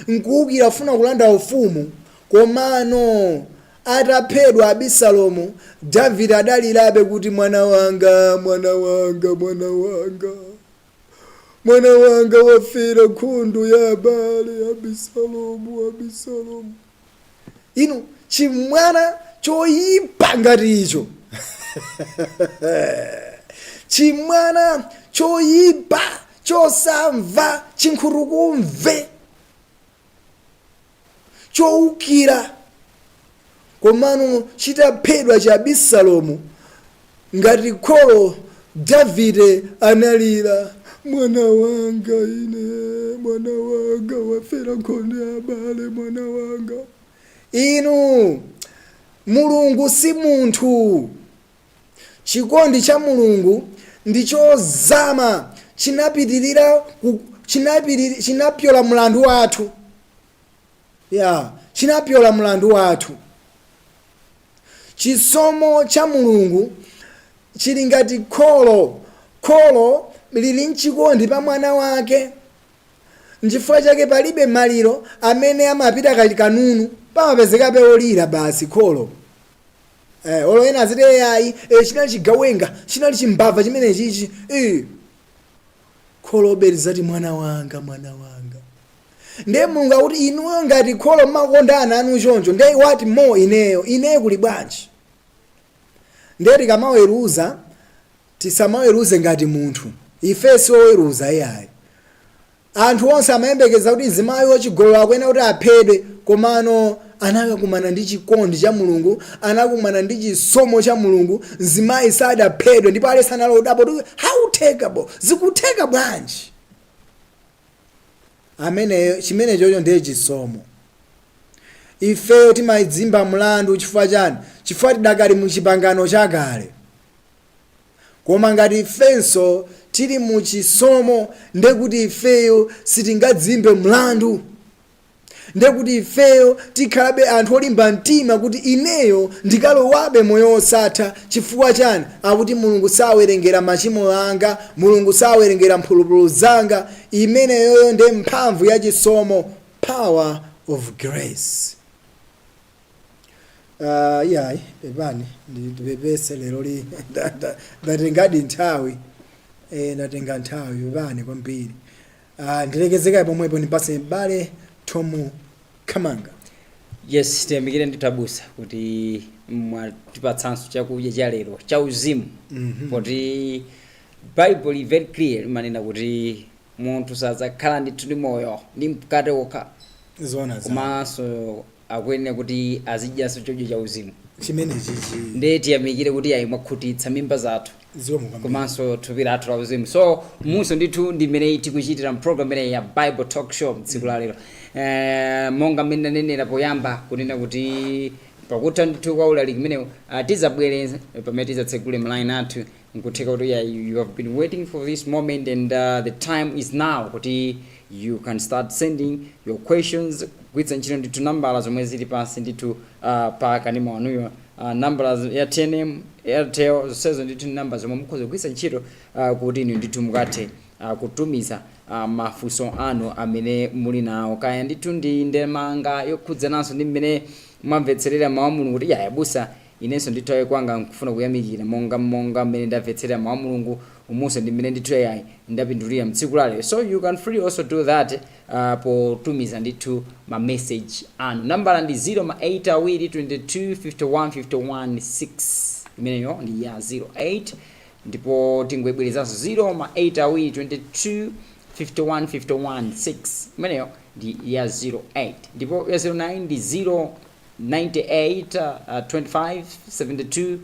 nkuwukira funa kulanda ufumu. Komano ataphedwa Abisalomu, Davide adalirabe kuti, "Mwana wanga, mwana wanga, mwana wanga, mwana wanga wafera nkhondo ya abale, Abisalomu, Abisalomu." Inu, chimwana choyipa ngati icho, chimwana choyipa, chosamva, chinkhutukumve, chowukira, komano chitaphedwa cha Abisalomu, ngati kholo Davide analira, "Mwana wanga ine, mwana wanga wafera nkhondo ya abale, mwana wanga." Inu, Mulungu si munthu. Chikondi cha Mulungu ndi chozama, chinapitirira chinapyola mlandu wathu ya, chinapyola mlandu wathu. Chisomo cha Mulungu chili ngati kholo. Kholo lili mchikondi pa mwana wake, nchifukwa chake palibe maliro amene amapita kanunu, pamapezekabe olira basi, kholo. Olo ena aziti, "Ayi, chinali chigawenga, chinali chimbava chimene chichi," kholobe lizati, "Mwana wanga, mwana wanga." Ndiye Mulungu akuti, inuyo ngati kholo mmakonda ana anu choncho, ndiye what more ineyo? Ineyo kuli bwanji? Ndiye tikamaweruza, tisamaweruze ngati munthu. Ife sioweruza iyayi. Anthu onse amayembekeza kuti mzimayi wachigololo akuyenera kuti aphedwe, komano anakakumana ndi chikondi cha Mulungu, anakumana ndi chisomo cha Mulungu. Mzimayi sadaphedwe, ndipo aliyense analodapo kuti, "How takeable? Zikutheka bwanji?" Ameneyo, chimene chocho ndiye chisomo. Ifeyo timadzimba mlandu. Chifukwa chani? Chifukwa tidakali mu chipangano chakale. Koma ngati ifenso tili mu chisomo, ndekuti ifeyo sitingadzimbe mlandu, ndekuti ifeyo tikhalabe anthu olimba mtima kuti ineyo ndikalowabe moyo wosatha. Chifukwa chani? Akuti Mulungu sawerengera machimo anga, Mulungu sawerengera mphulupulu zanga. Imeneyoyo ndiye mphamvu ya chisomo, power of grace. Iyayi, pepani, ndipepese, lero li ndatengadi nthawi, ndatenga nthawi, pepani kwambiri. Ndilekezekayi pomwepo, ndipase m'bale Tomu Kamanga. Yes, tiyamikire ndithu abusa kuti mwatipatsanso chakudya cha lero cha uzimu, poti Bible is very clear, imanena kuti munthu sadzakhala ndithu ndi moyo ndi mkate wokha, Zona za komanso akuyenera kuti azidyanso chakudya cha uzimu. Chimene chichi. Ndiye tiyamikire kuti ayi, mwakhutitsa mimba zathu Zikomo kwambiri. komanso thupi lathu la uzimu. So munso ndithu ndi mmene tikuchitira program imeneyi ya Bible Talk Show tsiku la lero. Monga mmene ndanenera poyamba kunena kuti pakutha ndithu kwa ulaliki umenewu, tizabwere pamene tizatsegule ma line athu. Nkutheka kuti yeah, you have been waiting for this moment and the time is now kuti you can start sending your questions kugwiritsa ntchito ndithu nambala zomwe zili pansi ndithu pa kanema wanuyo, nambala ya TNM, Airtel, zonsezo ndithu ndi namba zomwe mukhoza kugwiritsa ntchito kuti inu ndithu mukathe kutumiza mafunso anu amene muli nawo, kaya ndithu ndi ndemanga yokhudzananso ndi mmene mwamvetserera mawu a Mulungu, kuti yaya busa, inenso ndithu ayi, kwanga nkufuna kuyamikira monga mmene ndamvetserera mawu a Mulungu umunso ndi mmene ndithu yayi ndapindulira mtsiku lalero. So you can free also do that potumiza ndithu ma message anu. Nambala ndi 0 ma 8 awiri 22 51 51 6. Imeneyo ndi ya 08, ndipo tingoibwerezanso: 0 ma 8 awiri 22 51 51 6. Imeneyo ndi ya 08, ndipo ya 09 ndi 0 98 25 72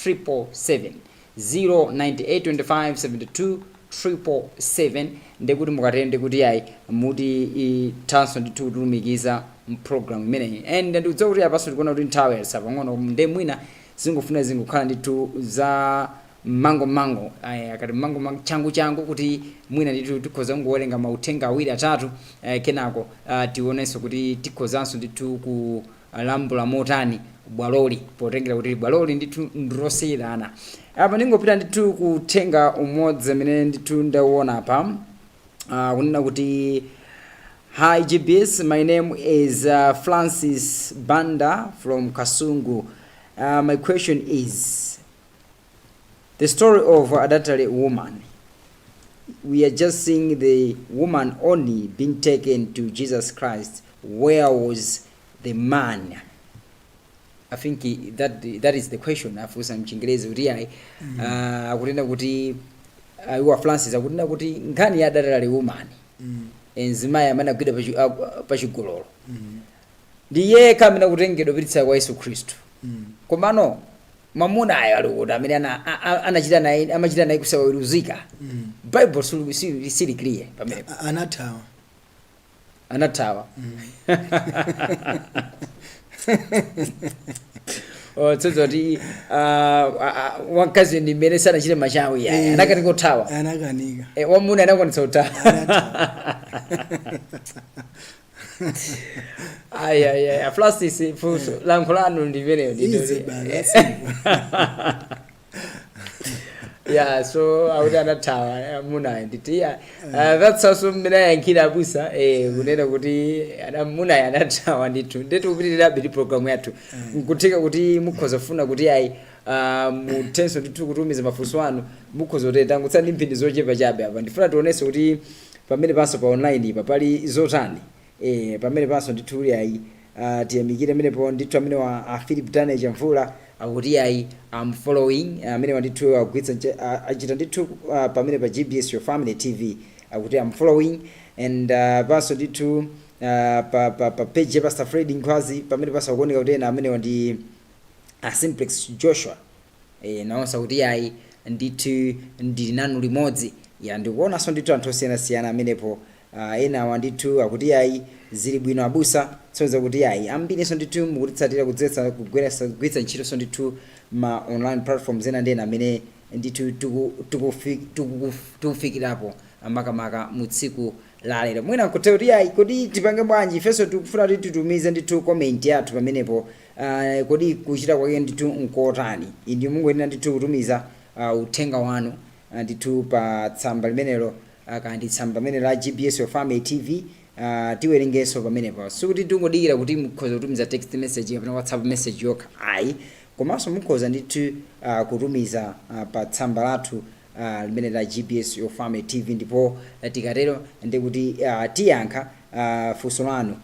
777, 098 25 72 777. Ndekuti mukatende kuti ayi, muti ithanso ndithu kutilumikiza mpulogalamu imeneyi. And ndikudziwa kuti apanso tikuona kuti nthawi yatsa pang'ono, nde mwina zingofuna zingokhala ndithu za mangomango, akati mangomango, changu changu, kuti mwina ndithu tikhoza kungowerenga mauthenga awiri atatu, kenako tionenso kuti tikhozanso ndithu kulambula motani bwaloli, potengera kuti bwaloli ndithu ndilosiyirana. Apa ndingopita ndithu kuuthenga umodzi amene ndithu ndauona apa, kunena kuti, "Hi GBS, my name is Francis Banda from Kasungu. My question is, the story of adultery woman. We are just seeing the woman only being taken to Jesus Christ. Where was the man?" I think that is the question. Afunsa mchingerezi kuti ayi, akunena kuti iwa Francis akunena kuti nkhani ya adultery woman, mzimayi amene agwidwa pachigololo, ndi yekha amene akutengedwa kupititsa kwa Yesu Khristu, komano mwamunayo ali kuti, amene anachita naye, amachita naye kusaweruzika? Bible sili clear pamenepo. Anathawa. Anathawa. Oh, tsozoti wamkazi ndi mmene sanachite machawi yaya, anakanika kuthawa. Anakanika. Wamuna anakwanitsa kuthawa. Ayayaya, Francis, funso lankho lanu ndi imeneyo. Easy bana, that's simple. Yeah, so akuti anathawa amunayo nditi. Yeah, that's also mmene ayankhira abusa, kunena kuti amunayo anathawa ndithu. Ndetu kupitirirabe ndi programu yathu, nkutheka kuti mukhoza kufuna kuti ayi, muthenso ndithu kutumiza mafunso anu, mukhoza kuti tangutsani ndi mphindi zochepa chabe. Apa ndifuna tionenso kuti pamene panso pa online ipa pali zotani. Pamene panso ndithu uli ayi, tiyamikire amenepo ndithu amene wa a Philip Daniel Chamvula akuti ayi, I'm following. Amene wandithu agwiritsa achita ndithu pamene pa GBS Your Family TV, akuti I'm following. And panso ndithu pa page ya Pastor Fred Nkhwazi, pamene panso akuoneka kuti ena amenewa ndi a Simplex Joshua, nawonso akuti ayi ndithu, ndili nanu limodzi. Ya, ndikuonanso ndithu anthu osiyanasiyana amenepo. Enawa ndithu akuti ayi, zili bwino abusa. Tsonza kuti ayi, ambirinso ndithu mukutitsatira kudzetsa kugwiritsa ntchitonso ndithu ma online platforms ena ndi ena amene ndithu tikufikirapo makamaka mu tsiku la lero. Mwina nkuthe kuti ayi, kodi tipange bwanji? Ifenso tikufuna kuti titumize ndithu comment yathu pamenepo. Kodi kuchita kwake ndithu nkotani? Ndi mungoyenera ndithu kutumiza uthenga wanu ndithu pa tsamba limenelo, kandi tsamba limene la GBS Your Family TV, tiwerengenso pamenepo. Sikuti tingodikira kuti mukhoza kutumiza text message kapena WhatsApp message yokha, ayi, komanso mukhoza ndithu kutumiza pa tsamba lathu. limene la GBS Your Family TV. Ndipo tikatero ndikuti tiyankha funso lanu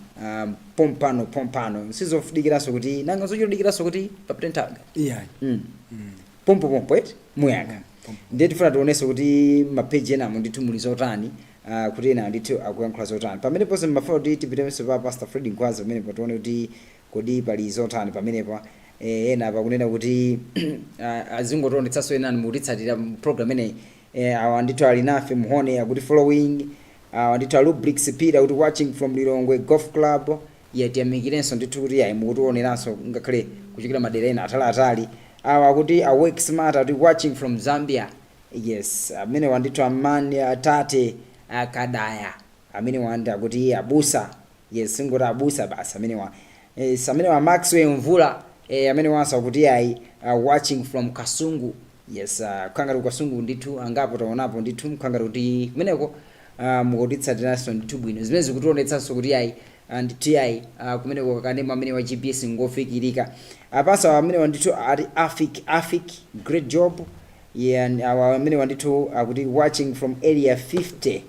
pompano pompano. Sizofudikiranso kuti nanga zochitikiranso kuti papite nthawi. Iyayi. Pompo pompo eti muyankha. Pompo. Ndiye tifuna tionenso kuti mapeji enamo ndithu muli zotani, kuti ena ndithu akuyankhula zotani pamene ponse. Mmafuna kuti tipitenso pa Pastor Fred Nkwazi pamenepo, tione kuti kodi pali zotani pamenepa. Ena pakunena kuti azingotionetsanso ena mutitsatira program imeneyi. Awa ndithu ali nafe muhone akuti following. Awa ndithu a Lubrix Peter akuti watching from Lilongwe Golf Club. Yatiyamikirenso ndithu kuti ayi, mukutioneranso ngakhale kuchokera madera ena ataliatali. Awa akuti a Work Smart akuti watching from Zambia. Yes, amene wandithu amani atate akadaya amene wandi akuti abusa. Yes, singoti abusa basi amene wa, yes, amene wa Maxwell Mvula, amene wanso akuti ayi, watching from Kasungu. Yes, khangati kuKasungu ndithu angapo taonapo ndithu, khangati kuti kumeneko mukutitsatiranso ndithu bwino, zimene zikutionetsanso kuti ayi, ndithu ayi, kumeneko kakanema amene wa GBS ngofikirika. Apanso amene wandithu ati Afik Afik, great job. Yeah, and awa amene wandithu akuti watching from Area 50,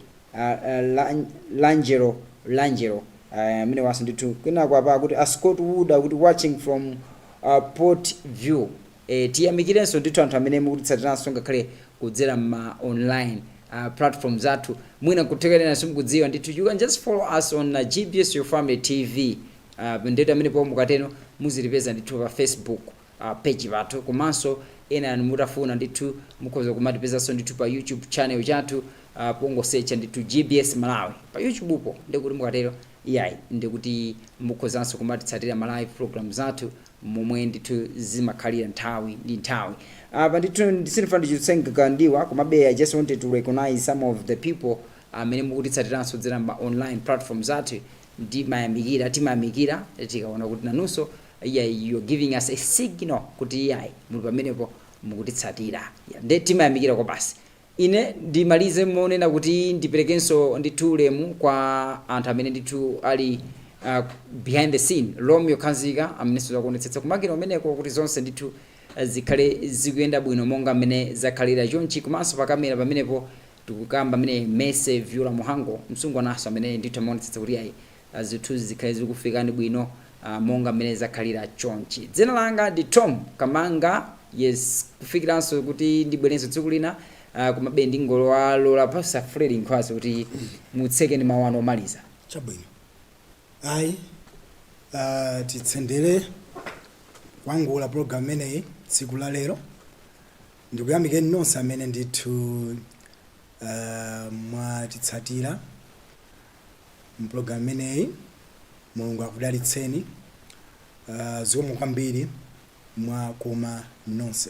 Langero Langero, amene wanso ndithu. Kwinako apa akuti a Scott Wood akuti watching from Port View. Tiyamikirenso ndithu anthu amene mukutitsatiranso ngakhale kudzera ma online platforms athu. Mwina kuthekerena simukudziwa ndithu, you can just follow us on GBS Your Family TV. Ndithu amene po mukateno muzilipeza ndithu pa Facebook page pathu. Komanso ena anu mutafuna ndithu mukhoza kumatipezanso ndithu pa YouTube channel chathu, pongosearcha ndithu GBS Malawi pa YouTube po. Ndikuti mukatero iyayi, ndikuti mukhozanso kumatitsatira ma live program zathu momwe ndithu zimakhalira nthawi ndi nthawi. Apa ndithu sindifuna ndichitsenga ndiwa, komabe I just wanted to recognize some of the people amene mukutitsatiranso kudzera ma online platforms athu. Ndimayamikira, timayamikira tikaona kuti nanunso, yeah, you're giving us a signal kuti iyayi, muli pamenepo mukutitsatira. Yeah, nde timayamikira kwa basi. Ine ndimalize monena kuti ndiperekenso ndithu ulemu kwa anthu amene ndithu ali behind the scene, Romeo Khanzika amenenso zakuonetsetsa kumakina umeneko kuti zonse ndithu zikhale zikuyenda bwino monga mmene zakhalira chonchi. Komanso pakamera pamenepo tikukamba amene Mese Vyula Muhango, msungwanaso amene ndithu amaonetsetsa kuti ayi, zinthu zikhale zikufikani bwino monga mmene zakhalira chonchi. Dzina langa ndi Tom Kamanga. Yes, kufikiranso kuti ndibwerenso tsiku lina, komabe ndingowalola Pastor Fred Nkhwazi kuti mutseke ndi mawu anu omaliza. Chabwino, ayi, titsendere kwangula program imeneyi tsiku la lero. Ndikuyamikeni nonse amene ndithu mwatitsatira mpulogalamu imeneyi. Mulungu akudalitseni. Zikomo kwambiri, mwakoma nonse.